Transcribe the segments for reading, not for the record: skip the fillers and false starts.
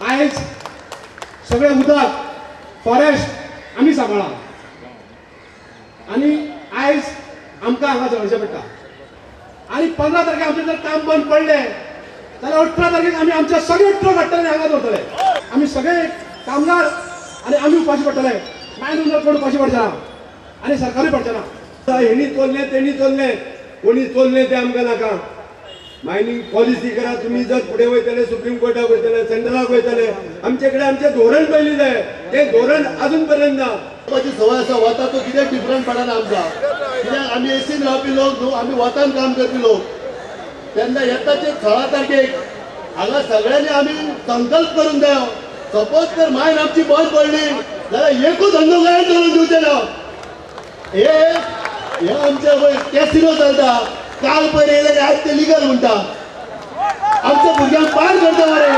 आयज सगळे उदक फॉरेस्ट आमी सांबाळा आनी आयज आमकां हांगा झगडचें पडटा. आनी 15 तारखेक आमचें जर काम बंद पडलें जाल्यार 18 तारखेक आमी आमचे सगळे ट्रक हाडटले आनी हांगा दवरतले. आमी सगळे कामगार आनी आमी उपाशी पडटले. मायन उदक कोण उपाशी पडचे ना आनी सरकारूय पडचें ना. हेणी चोरलें तेणी चोरलें, कोणी चोरलें तें आमकां नाका. मायनींग पॉलिसी करा तुमी, जर फुडें वयतले सुप्रीम कोर्टाक वयतले, सेंट्रलाक वयतले, आमचे कडेन आमचें धोरण पयलीं जाय. तें धोरण अजून पर्यंत ना. सवय आसा वताचो कितें डिफरंट पडना आमकां, कित्याक आमी एसीन रावपी लोक न्हू, आमी वतान काम करपी लोक. तेन्ना येताचे 16 तारखेक हांगा सगळ्यांनी आमी संकल्प करून जायो. सपोज तर मायन आमची बंद पडली जाल्यार एकूच धंदो गोंयांत चलोवन दिवचे ना. हे आमचे पळय कॅसिनो चलता, काल पयर येयले आयज ते लिगल म्हणटा. आमच्या भुरग्यांक पार करता मरे,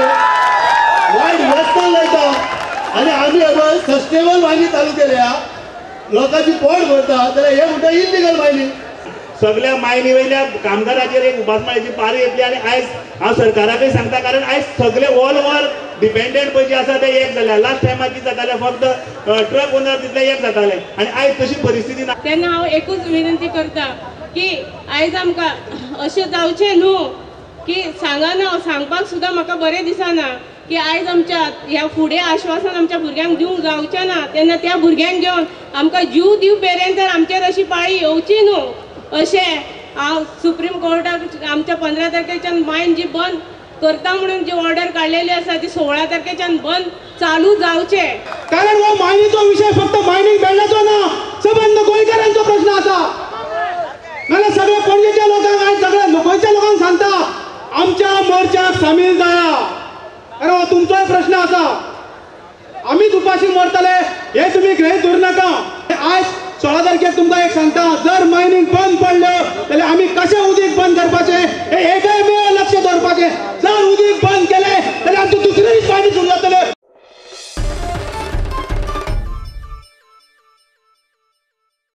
वायट व्यसन लायता. आनी आमी पळय सस्टेनेबल मायनी चालू केल्या, लोकांची पोट भरता, जाल्यार हे म्हणटा इल्लिगल मायनी. सगळ्या मायनी वयल्या कामगाराचेर एक उपासमारीची पारी येतली. आनी आयज हांव सरकाराकय सांगता, कारण आयज सगळे ऑल ओवर डिपेंडंट पळय जे आसा ते एक जाल्या. लास्ट टायमार कितें जातालें, फक्त ट्रक ओनर तितले एक जाताले आनी आयज तशी परिस्थिती ना. तेन्ना हांव एकूच विनंती करता की आयज आमकां अशें जावचें न्हू की सांगना, सांगपाक सुद्दां म्हाका बरें दिसना की आयज आमच्या ह्या फुडें आश्वासन आमच्या भुरग्यांक दिवंक जावचें ना. तेन्ना त्या भुरग्यांक घेवन आमकां जीव दिव मेरेन तर आमचेर अशी पाळी येवची न्हू अशें हांव सुप्रीम कोर्टाक आमच्या 15 तारखेच्यान मायन जी बंद करता म्हणून जी ऑर्डर काडलेली आसा ती 16 तारखेच्यान बंद चालू जावचें. कारण हो मायनीचो विशय फक्त मायनींग बेल्लाचो ना, सबंद गोंयकारांचो प्रश्न आसा. नाल्यार सगळे पणजेच्या लोकांक आयज सगळ्या गोंयच्या लोकांक सांगता आमच्या मोर्चाक सामील जाया, कारण हो तुमचोय प्रश्न आसा. आमीच उपाशी मरतले हे तुमी गृहीत धरू नाका. आयज 16 तारखेक तुमकां एक सांगता, जर मायनींग बंद पडल्यो जाल्यार आमी कशें उदीक बंद